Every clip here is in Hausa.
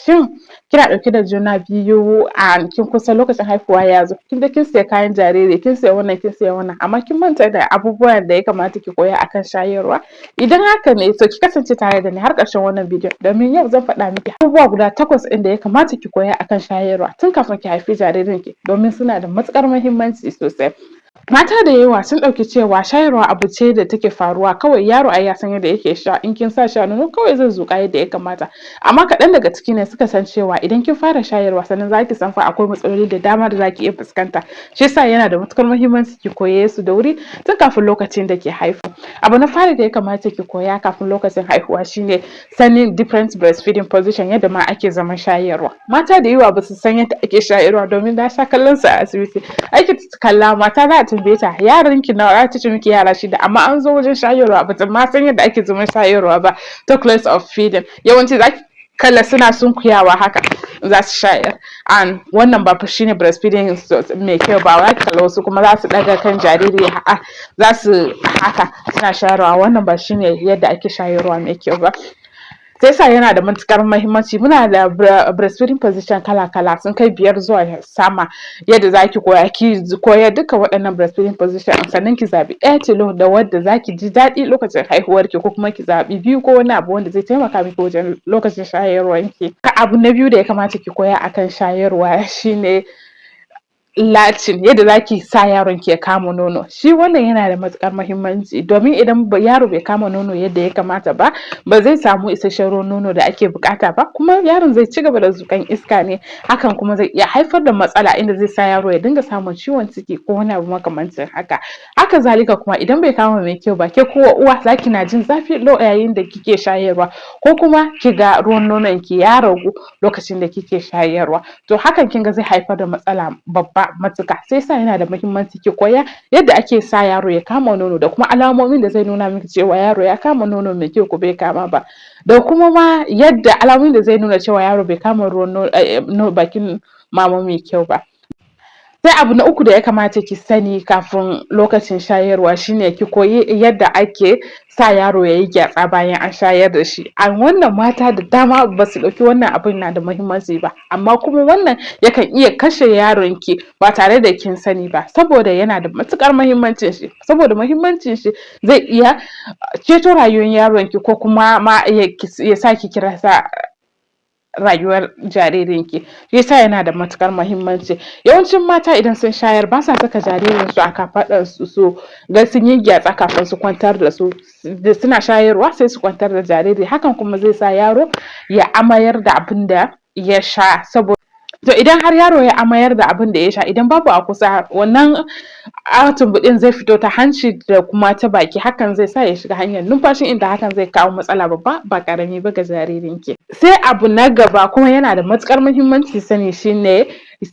Shin kina ɗauke da juna biyu a kin kusa lokacin haihuwa ya zo, kin je kin siya kayan jariri, kin siya wannan, kin siya wannan, amma kin manta da abubuwan da ya kamata ki koya akan shayarwa? Idan haka ne, to ki kasance tare da ni har ƙarshen wannan bidiyon, domin yau zan faɗa miki abubuwa guda takwas ɗin da ya kamata ki koya akan shayarwa tun kafin ki haifi jaririnki, domin suna da matuƙar muhimmanci sosai. Mata da yawa sun ɗauki cewa shayarwa abu ce da take faruwa kawai, yaro ai ya san yadda yake sha, in kin sa shi a nono kawai zai zuƙa yadda ya kamata. Amma kaɗan daga ciki ne suka san cewa idan kin fara shayarwa sannan za ki san fa akwai matsaloli da dama da za ki iya fuskanta. Shi yasa yana da matuƙar muhimmanci ki koye su da wuri, tun kafin lokacin da ki haihu. Abu na fari da ya kamata ki koya kafin lokacin haihuwa shine sanin different breastfeeding position, yadda ma ake zaman shayarwa. Mata da yawa ba su san yadda ake shayarwa, domin na sha kallon su a asibiti. Aiki kalla, mata za a tambaye ta, "Yaran ki nawa?" Za ta ce miki yara shida, amma an zo wajen shayarwa bata ma san yadda ake zaman shayarwa ba. Talk less of feeding. Yawanci zaki kalla suna sunkuyawa haka za su shayar, and wannan ba fa shine breastfeeding mai kyau ba. Za ki kalla wasu kuma za su ɗaga kan jariri, za su haka suna shayarwa. Wannan ba shine yadda ake shayarwa mai kyau ba. Sai yasa yana da matuƙar muhimmanci. Muna da breastfeeding position kala-kala, sun kai biyar zuwa sama. Yadda zaki koya, ki koya duka waɗannan breastfeeding position, sannan ki zaɓi ɗaya tilo da wadda zaki ji daɗi lokacin haihuwarki, ko kuma ki zaɓi biyu ko wani abu wanda zai taimaka miki wajen lokacin shayarwanki. Abu na biyu da ya kamata ki koya akan shayarwa shine latching, yadda zaki sa yaron ki ya kama nono. Shi wannan yana da matuƙar muhimmanci, domin idan yaro bai kama nono yadda ya kamata ba, ba zai samu isasshen ruwan nono da ake buƙata ba, kuma yaron zai ci gaba da zuƙan iska ne. Hakan kuma zai iya haifar da matsala inda zai sa yaro ya dinga samun ciwon ciki ko wani abu makamancin haka. Haka zalika kuma, idan bai kama mai kyau ba, ke ko uwa zaki na jin zafi yayin da kike shayarwa, ko kuma ki ga ruwan nonon ki ya ragu lokacin da kike shayarwa. To hakan kin ga zai haifar da matsala babba matuƙa. Sai yasa yana da muhimmanci ki koya yadda ake sa yaro ya kama nono, da kuma alamomin da zai nuna miki cewa yaro ya kama nono mai kyau ko bai kama ba, da kuma ma yadda alamomin da zai nuna cewa yaro bai kama ruwan bakin mama mai kyau ba. Sai abu na uku da ya kamata ki sani kafin lokacin shayarwa shine ki koyi yadda ake sa yaro yayi gyatsa bayan an shayar da shi. A wannan mata da dama basu ɗauki wannan abun na da muhimmanci ba, amma kuma wannan yakan iya kashe yaron ki ba tare da kin sani ba, saboda yana da matuƙar muhimmancin shi. Saboda muhimmancin shi, zai iya ceto rayuwar yaron ki, ko kuma ma ya sa ki rasa rayuwar jaririn ki. Shi yasa yana da matuƙar muhimmanci. Yawancin mata idan sun shayar, basa saka jaririn su a kafaɗar su su ga sun yi gyatsa kafin su kwantar da su. Suna shayarwa sai su kwantar da jariri. Hakan kuma zai sa yaro ya amayar da abin da ya sha. Saboda to idan har yaro ya amayar da abin da ya sha, idan babu a kusa, wannan tumbuɗin zai fito ta hanci da kuma ta baki. Hakan zai sa ya shiga hanyar numfashi, inda hakan zai kawo matsala babba ba ƙarami ba ga jaririnki. Sai abu na gaba kuma yana da matuƙar muhimmanci sani shine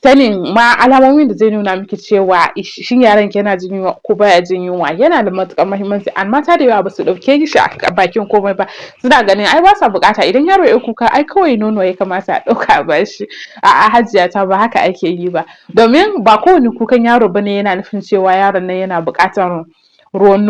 sanin ma alamomin da zai nuna miki cewa shin yaron ki yana jin yunwa ko baya jin yunwa. Yana da matuƙar muhimmanci, amma mata da yawa basu ɗauke shi a bakin komai ba. Suna ganin ai basa buƙata, idan yaro ya kuka ai kawai nono ya kamata a ɗauka a bashi. A'a hajiya ta, ba haka ake yi ba, domin ba kowane kukan yaro bane yana nufin cewa yaron nan yana buƙatar ruwan,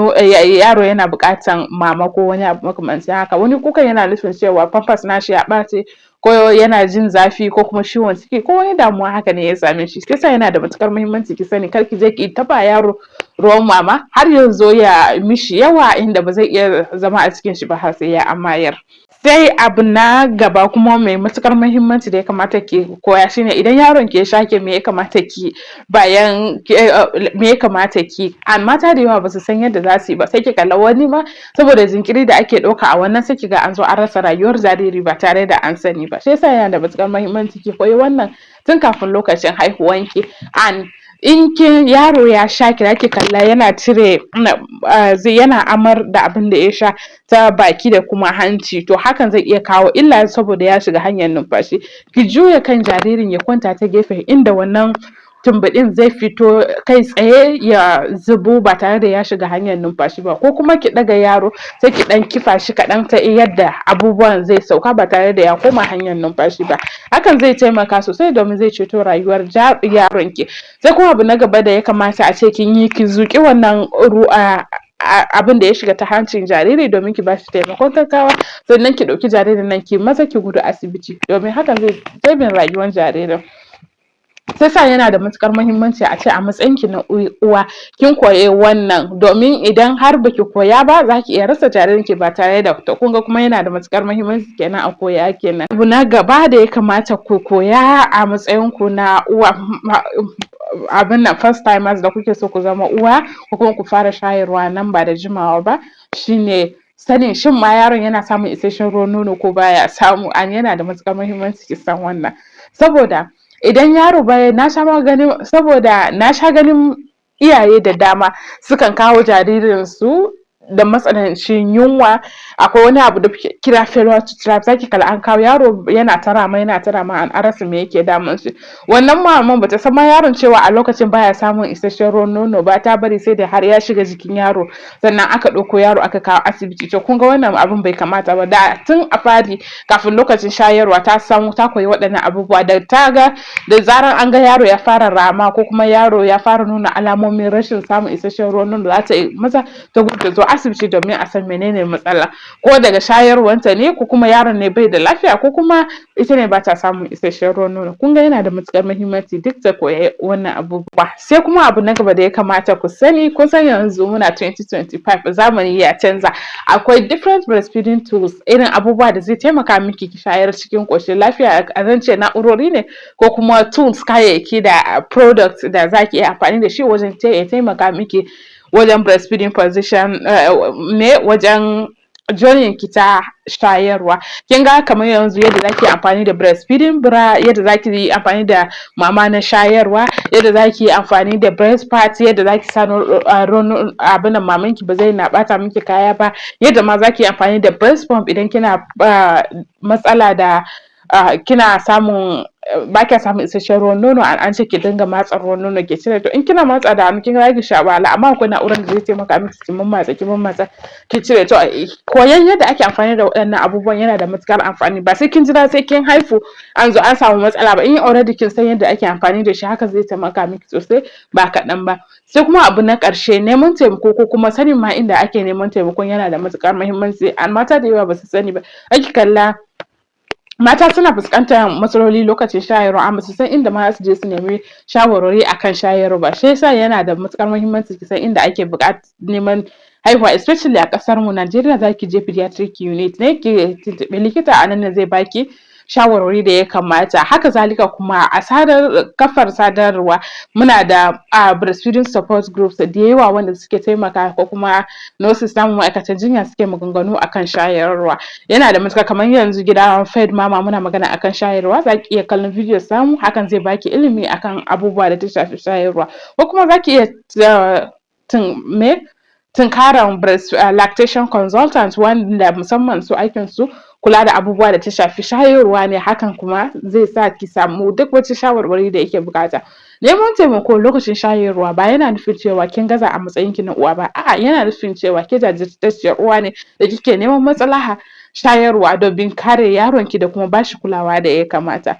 yaro yana buƙatan mama ko wani abu makamancin haka. Wani kukan yana nufin cewa pampers nashi ya ɓace, ko yana jin zafi, ko kuma ciwon ciki, ko wani damuwa haka ne ya same shi. Shi yasa yana da matuƙar muhimmanci ki sani, kar ki je ki ta ba yaro ruwan mama har ya zo ya mishi yawa inda ba zai iya zama a cikin shi ba har sai ya amayar. Sai abu na gaba kuma mai matuƙar muhimmanci da ya kamata ki koya shine idan yaron ki ya shaƙe, me ya kamata ki bayan, me ya kamata ki. Mata da yawa basu san yadda za su yi ba. Sai ki kalla wani ma, saboda jinkiri da ake ɗauka a wannan, sai ki ga an zo an rasa rayuwar jariri ba tare da an sani ba. Shi yasa yana da matuƙar muhimmanci ki koyi wannan tun kafin lokacin haihuwanki. And in kin yaro ya sha ki, zaki kalla yana cire, zai yana amar da abin da ya sha ta baki da kuma hanci. To hakan zai iya kawo illa, saboda ya shiga hanyar numfashi. Ki juya kan jaririn ya kwanta ta gefe inda wannan tumbuɗin zai fito kai tsaye ya zubo ba tare da ya shiga hanyar numfashi ba, ko kuma ki ɗaga yaro, sai ki ɗan kifa shi kaɗan ta yadda abubuwan zai sauka ba tare da ya koma hanyar numfashi ba. Hakan zai taimaka sosai, domin zai ceto rayuwar yaron ki. Sai kuma abu na gaba da ya kamata a ce kin yi, ki zuƙi wannan ruwa. abin da ya shiga ta hancin jariri domin ki bashi taimakon gaggawa. Sannan ki ɗauki jaririn nan, ki maza ki gudu asibiti, domin hakan zai saving rayuwar jaririn. Sai sa yana da matuƙar muhimmanci a ce a matsayin ki na uwa kin koyi wannan, domin idan har baki koya ba, zaki iya rasa jaririn ki ba tare da. To, kun ga kuma yana da matuƙar muhimmanci kenan a koya kenan. Abu na gaba da ya kamata ku koya a matsayin ku na uwa, abin nan, first timers da kuke so ku zama uwa ko kuma ku fara shayarwa nan ba da jimawa ba, shine sanin shin ma yaron yana samun isasshen ruwan nono ko baya samu. And yana da matuƙar muhimmanci ki san wannan, saboda idan yaro baya, na sha ganin, saboda na sha ganin iyaye da dama sukan kawo jaririn su da matsanancin yunwa. Akwai wani abu da muke kira failure to thrive. Zaki kalla an kawo yaro yana ta rama, yana ta rama, an rasa me yake damun shi. Wannan maman bata san ma yaron cewa a lokacin baya samun isasshen ruwan nono ba. Ta bari sai da har ya shiga jikin yaro, sannan aka ɗauko yaro aka kawo asibiti. To, kun ga wannan abun bai kamata ba. Da tun a fari, kafin lokacin shayarwa, ta san ta koyi waɗannan abubuwa, da ta ga da zaran an ga yaro ya fara rama ko kuma yaro ya fara nuna alamomin rashin samun isasshen ruwan nono, za ta yi maza ta gudu ta zo asibiti domin a san menene matsala, ko daga shayarwanta ne, ko kuma yaron ne bai da lafiya, ko kuma ita ne bata samun isasshen ruwan nono. Kun ga yana da matuƙar muhimmanci duk ta koyi wannan abubuwa. Sai kuma abu na gaba da ya kamata ku sani: kun san yanzu muna 2025, zamani ya canza. Akwai different breastfeeding tools, irin abubuwa da zai taimaka miki ki shayar cikin ƙoshin lafiya. A zan ce na'urori ne ko kuma tools, kayayyaki da products da zaki iya amfani da shi wajen ya taimaka miki wajen breastfeeding position ne, wajen journey ki ta shayarwa. Kin ga kamar yanzu yadda zaki yi amfani da breastfeeding bra, yadda zaki yi amfani da mama na shayarwa, yadda zaki yi amfani da breast pad, yadda zaki sa abin nan maman ki ba zai na ɓata miki kaya ba, yadda ma zaki yi amfani da breast pump idan kina matsala da kina samun, ba kya samun isasshen ruwan nono. An ce ki dinga matsa ruwan nono ki cire. To, in kina matsa da hannu, kin ga zaki sha wahala, amma akwai na'urar da zai taimaka miki ki mammatsa, ki mammatsa, ki cire. To, koyon yadda ake amfani da waɗannan abubuwan yana da matuƙar amfani. Ba sai kin jira sai kin haihu an zo an samu matsala ba. In already kin san yadda ake amfani da shi, haka zai taimaka miki sosai ba kaɗan ba. Sai kuma abu na ƙarshe, neman taimako ko kuma sanin ma inda ake neman taimakon yana da matuƙar muhimmanci. Mata da yawa basu sani ba. Zaki kalla mata suna fuskantar matsaloli lokacin shayarwa, amma basu san inda ma zasu je su nemi shawarwari akan shayarwa ba. Shi yasa yana da matuƙar muhimmanci ki san inda ake buƙatar neman haihuwa, especially a ƙasar mu Najeriya. Zaki je pediatric unit ne ki tuntuɓi likita, a nan ne zai baki shawarwari da ya kamata. Haka zalika kuma a sadar kafar sadarwa muna da breastfeeding support groups da yawa wanda suke taimaka, ko kuma nurses namu, ma'aikatan jinya, suke maganganu akan shayarwa. Yana da matuƙar, kamar yanzu gidan Fed Mama muna magana akan shayarwa. Zaki iya kallon videos namu, hakan zai baki ilimi akan abubuwa da ta shafi shayarwa, ko kuma zaki iya tun me tunkaran breast lactation consultant, wanda musamman su aikin su kula da abubuwa da ta shafi shayarwa ne. Hakan kuma zai sa ki samu duk wata shawarwari da yake buƙata. Neman taimako lokacin shayarwa ba yana nufin cewa kin gaza a matsayin ki na uwa ba. A'a, yana nufin cewa ke jajirtacciyar uwa ne da kike neman maslaha shayarwa domin kare yaron ki da kuma bashi kulawa da ya kamata.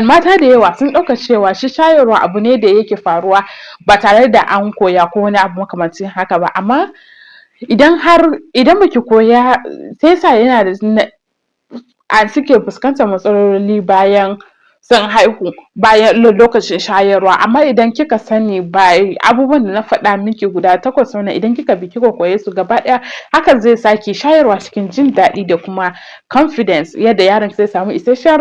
Mata da yawa sun ɗauka cewa shi shayarwa abu ne da yake faruwa ba tare da an koya ko wani abu makamancin haka ba. Amma idan har idan baki koya, sai sa yana da a suke fuskantar matsaloli bayan sun haihu, bayan lokacin shayarwa. Amma idan kika sani ba abubuwan da na faɗa miki guda takwas wannan, idan kika bi kika koye su gaba ɗaya, hakan zai sa ki shayarwa cikin jin daɗi da kuma confidence, yadda yaron zai samu isasshen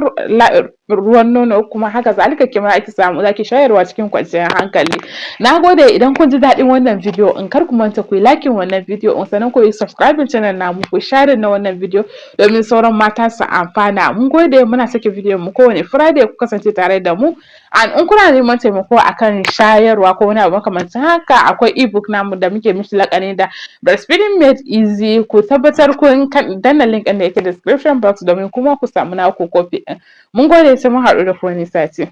ruwan nono, kuma haka zalika kema zaki samu, zaki shayarwa cikin kwanciyar hankali. Nagode. Idan kun ji daɗin wannan bidiyo in, kar ku manta ku yi liking wannan bidiyo in, sannan ku yi subscribing channel namu, ku sharing na wannan bidiyo domin sauran mata su amfana. Mun gode. Muna sake bidiyon mu kowane Friday, ku kasance tare da mu. And in kuna neman taimako akan shayarwa ko wani abu makamancin haka, akwai ebook namu da muke mishi laƙani da Breastfeeding Made Easy. Ku tabbatar kun danna link ɗin da yake description box domin kuma ku samu naku copy ɗin. Mun gode, sai mun haɗu da ku wani sati.